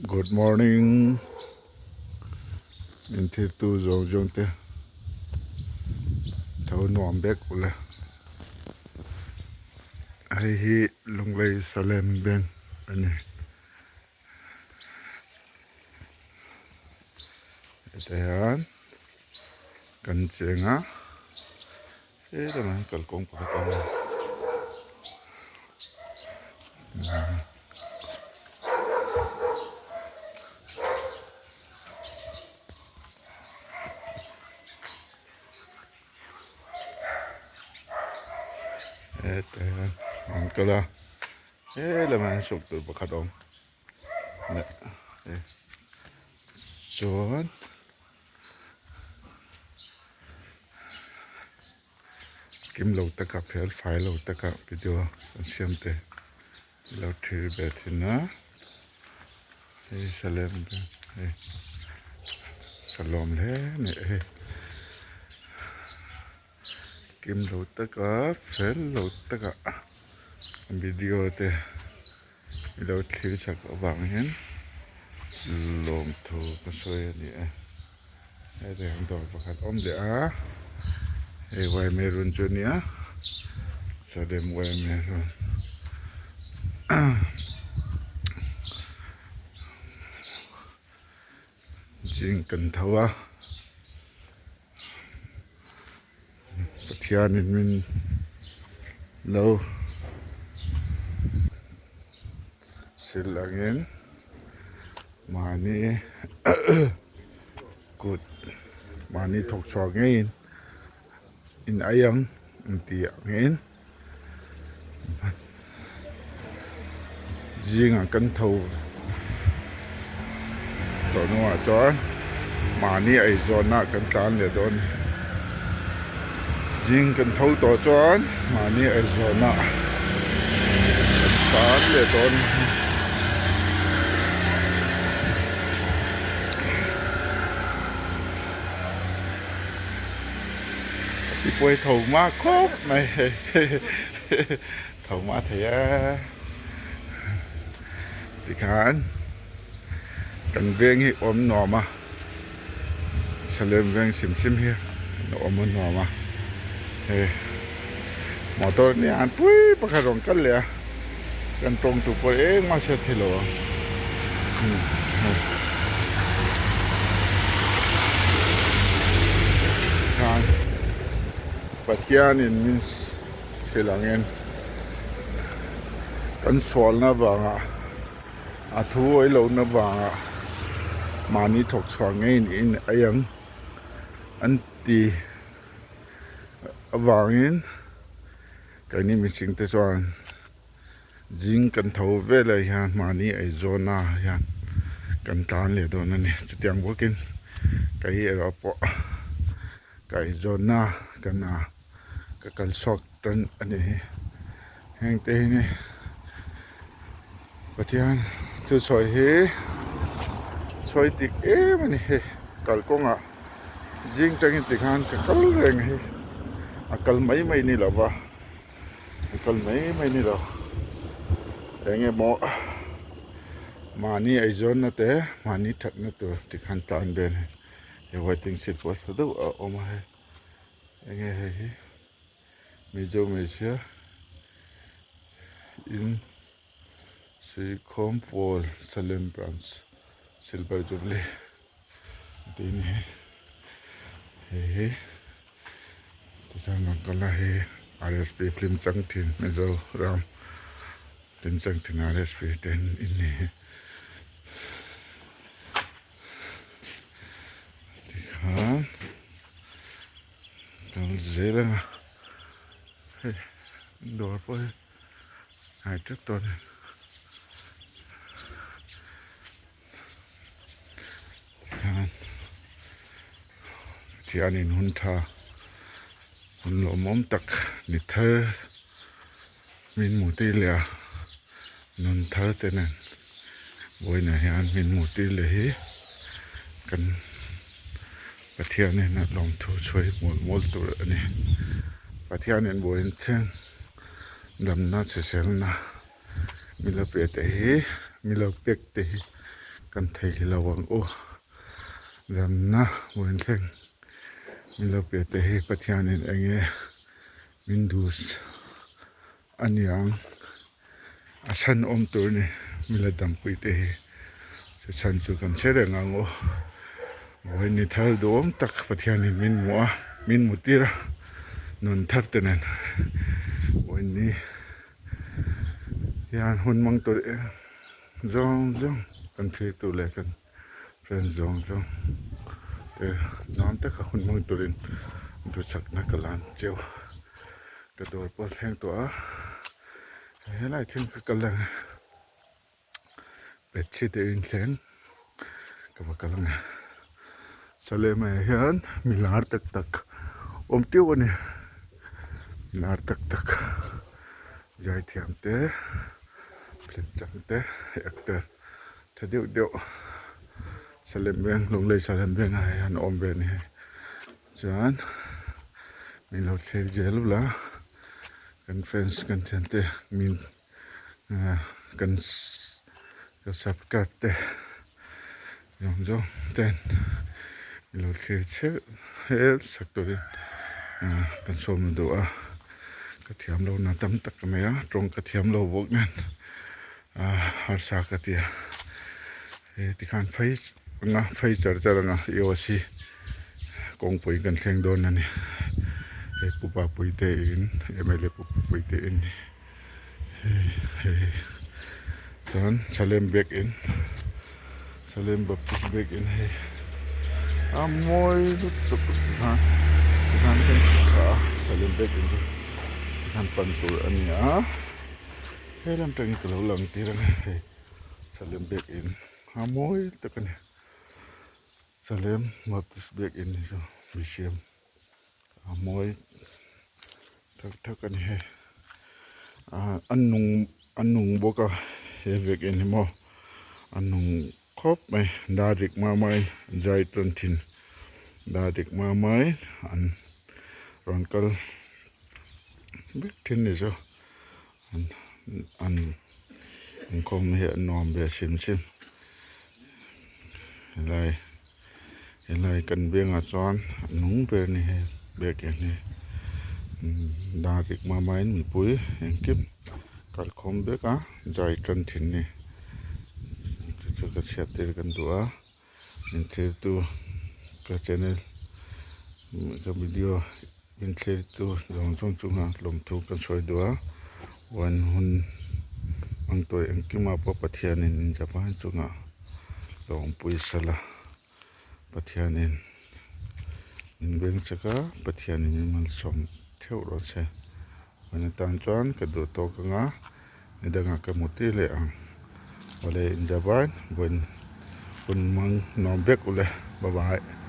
Good morning min thirtu zawng zawng te tho nuam vek ule hei hi Lunglei Salem bank a ni hetah hian kan cheng a helamah hian kalkawng pakhat a awm a. Hetah hian an kal a helamah hian sawp tur pakhat a awm leh chuan. Kim lo taka fel fai lo taka video an siam te ilo thlir ve thin a hei salem hei ka lawm hle a ni hei kim lo taka fel lo taka video te ilo thlir chak avang hian lawmthu ka sawi a ni e heti ang dawr pakhat awm leh a hei yma run chu a nia salem yma run zing kan tho a Pathianin min lo hrilh angin mahni kut mahni thawk chhuak ngeiin in ei ang intih angin Zingah kan tho tawh hnuah chuan mahni eizawnna ah kan tlan leh dawn a ni. Zing kan tho tawh chuan mahni eizawnna ah kan tlan leh dawn a ni. I pawi tho hma khawp mai hei tho hma thei a tikhan kan veng hi awm nuam a Salem veng hrim hrim hi awm a nuam a hei motor nia an pui pakhat rawn kal leh a kan tawng tur pawh engmah a hriat theih loh ang. Khan Pathianin min hrilh angin kan sualna vanga a thu awih lohna vanga mahni thawk chhuah ngei niin a ang an ti avangin keini mihring te chuan. Zing kan tho veleh hian mahni eizawn ah hian kan tlan leh dawn a ni chutiang bawkin kei erawh pawh ka eizawn na ka hna ka kal chhuak tan a ni hi heng te hi ni Pathian thu sawi hi sawi dik em a ni hei kalkawngah zing tangin tikhan ka kal reng hi a kal mai mai ni lova. A kal mai mai ni lo eng emaw mahni eizawnna te mahni thatna tur tikhan tlan vel hi he waiting shed pawh tha deuh a awm a hei enge hei hi mizo hmeichhia in suikhawm pawl salem branch silver jubilee tih a ni hei hei hi. Tikhian rawn kal a hei RSP film chang thin Mizoram film chang thin RSP te an in hi tikhan kal zel anga hei dawr pawh hi hnai tep tawh a ni. Pathianin hun tha hun lawmawm tak ni thar min hmuh tir leh a nun thar te nen vawiinah hian min hmuh tir leh hi kan Pathianin a lawmthu chhuai mawlh mawlh tur a ni Pathianin vawiin thleng damna chhe selna. Milo pe te hi milo pek te hi. kan thei lo ang u. Damna Buainthleng min lo pe te hi Pathianin eng nge min duh a niang a chhan awm tur a ni min la dampui te hi chu chhan chu kan hre reng ang u. Vawiin ni thar duhawm tak Pathianin min hmu a min hmu tir a nun thar te nen vawiin ni hian hun hmang tur eng zawng zawng kan thlir tur leh kan friend zawng zawng te nuam taka hun hmang turin duhsakna ka lan cheu ka dawr pawh a thleng tawh a helai thil ka kal ang e bedsheet a inthleng ka va kal ang e Salem ah hian mi lar tak tak awm teuh a ni mi lar tak tak zaithiam te thlemchang te actor tha deuh deuh Salem veng Lunglei Salem vengah hian a awm ve a ni hei chuan min lo thlir zel ula kan friends kan thiante min kan ka subscribe te zawng zawng ten min lo thlir chhe hel sak turin kan sawm na duh a ka thiam lo na tam tak mai a tawng ka thiam lo bawk nen harsa ka ti a he tikhan phei anga phei char char anga i aw si kawngpui kan thleng dawn a ni he pu papui te in mla pu papui te in. Hei chuan Salem biakin Salem Baptist biakin hei a mawi lutuk tikhan tikhan kan thla a Salem biakin chu tikhan pan tur a ni a he lam tangin ka lo lang tir ang e hei Salem biakin a mawi tak a ni Salem Baptist biakin hi chu mihriam. A mawi tak tak a ni hei ah a nung a nung bawk a he vek en hi maw a nung khawp mai dar dik mai mai in zai tawn thin dar dik mai mai an rawn kal vek thin ni chu an an inkhawm hi a nuam ve hrim hrim helai helai kan biangah chuan a nung ber a ni hei biakin hi dar rik hma hma in mipui engkim kalkhawm vek a zai tan thin a ni chu chu ka chhiat tir kan duh a min thlir tu ka channel ka video min thlir tu zawng zawng chungah lawmthu kan sawi duh a huan hun ang tawih engkimah pawh Pathianin in japan chungah lawmpui sala Pathianin min beng chak a Pathianin min malsawm theuh rawh se huan atan chuan ka duh tawk anga ni dangah ka hmu tir leh ang awle in japan hun hun hmang nuam vek ule bye bye.